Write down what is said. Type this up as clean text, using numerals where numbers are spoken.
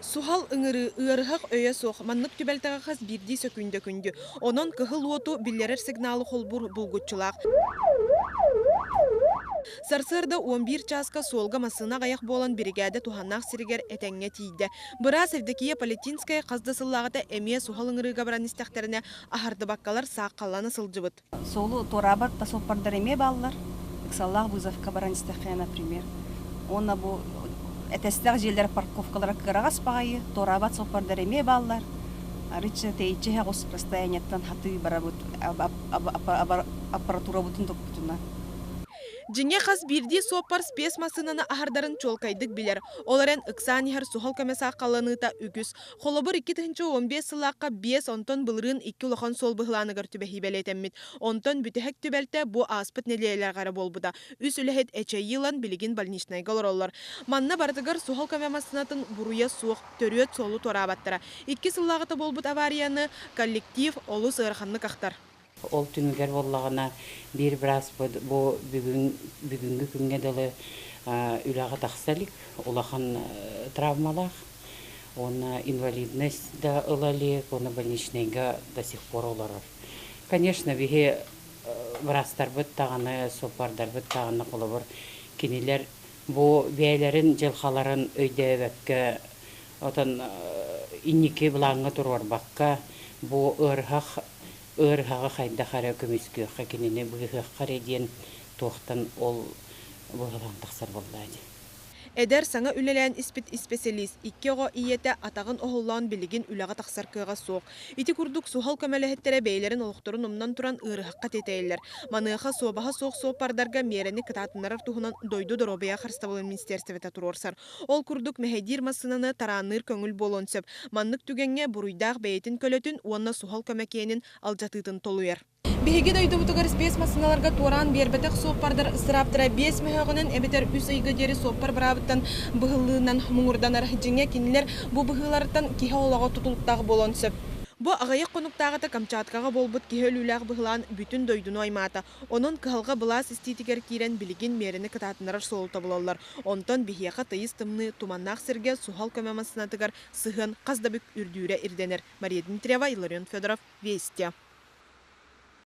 Суһал ыҥырыы, ыарыһах өйө суох, маннык түбэлтэҕэ хас биирдии сөкүүндэ күндү. Онон кыһыл уоту биллэрэр сигналы холбуур булгуччулаах. Сарсыарда 11 чааска суолга массыына аҕыйах буолан биригээдэ туһааннаах сиригэр этэҥҥэ тиийдэ. Быраас Евдокия Полетинская хас да сыллааҕыта эмиэ суһал ыҥырыыга баран истэхтэринэ аһардыбаккалар сааххаллана сылдьыбыт. Суолу туораабат да суоппардар эмиэ бааллар. Ыксаллаах вызовка баран истэххэ, например. Уонна бу этэстээх дьиэлэр парковкалара кыараҕас баҕайы, туораабат суоппардар эмиэ бааллар. Арычча тэйиччи оҕус расстояниеттан хатыы барабыт аппаратурабытын туппутунан. Дьиҥэ хас биирдии суоппар спец массыынаны аһардарын чуолкайдык билэр. Ол эрэн ыксаан иһэр суһал көмө сааххалланыыта үгүс. Холобур, 2015 сыллаахха биэс, онтон былырыын икки улахан суол быһылааныгар түбэһии бэлиэтэммит. Онтон бүтэһик түбэлтэ бу ааспыт нэдиэлэҕэ эрэ буолбута. Үс үлэһит эчэйии ылан билигин больничнайга олороллор. Манна барытыгар суһал көмө массыынатын буруйа суох, төрүөт суолу туораабаттара. Икки сыллааҕыта буолбут аварияны коллектив олус ыараханнык ахтар. Ол түмүгэр буоллаҕына биир бырааспыт бу бүгүн бүгүҥҥү күҥҥэ дылы үлэҕэ тахса илик, улахан травмалаах. Уонна инвалидность да ыла илик, уонна больничнайга до сих пор олорор. Конечно, биһи быраастарбыт даҕаны, суоппардарбыт даҕаны холобур кинилэр бу бэйэлэрин дьылҕаларын өйдөөбөккө, отон инники былааҥҥа туруорбакка, бу ыарыһах ыарыһаҕы хайдах эрэ көмүскүөххэ, кинини быыһыахха эрэ диэн туохтан ол быһылаан тахсар буоллаа дии. Эдэр, саҥа үлэлээн испит испэсэлиис, икки оҕо ийэтэ атаҕын оһоллоон билигин үлэҕэ тахсар кыаҕа суох. Ити курдук суһал көмөлөһүттэрэ бэйэлэрин олохторун умнан туран ыарыһахха тиэтэйэллэр. Маныаха суобаһа суох суоппардарга миэрэни кытаатыннарар туһунан дойду доруобуйа харыстабылын министиэристибэтэ туруорсар. Ол курдук мэһэйдиир массыынаны тараанныыр көҥүл буолуон сөп. Маннык түгэҥҥэ буруйдаах бэйэтин көлөтүн уонна суһал көмө киэнин алдьатыытын толуйар. Биһиги дойдубутугар спец массыыналарга туораан биэрбэтэх суоппардар ыстырааптара биэс мөһөөҕүнэн эбэтэр үс ыйга диэри суоппар быраабыттан быһыллыынан муҥурданар. Дьиҥэ, кинилэр бу быһыыларыттан киһи олоҕо тутулуктаах буолуон сөп. Бу аҕыйах хонуктааҕыта Камчаткаҕа буолбут киһи өлүүлээх быһылаан бүтүн дойдуну аймаата. Онон кыһалҕа былаас истиитигэр киирэн билигин миэрэни кытаатыннарар суолу тобулаллар. Онтон биһиэхэ тыйыс тымныы, туманнаах сиргэ суһал көмө массыынатыгар сыһыан хас да бүк үрдүүрэ ирдэнэр. Мария Дмитриева, Илларион Федоров, Вести.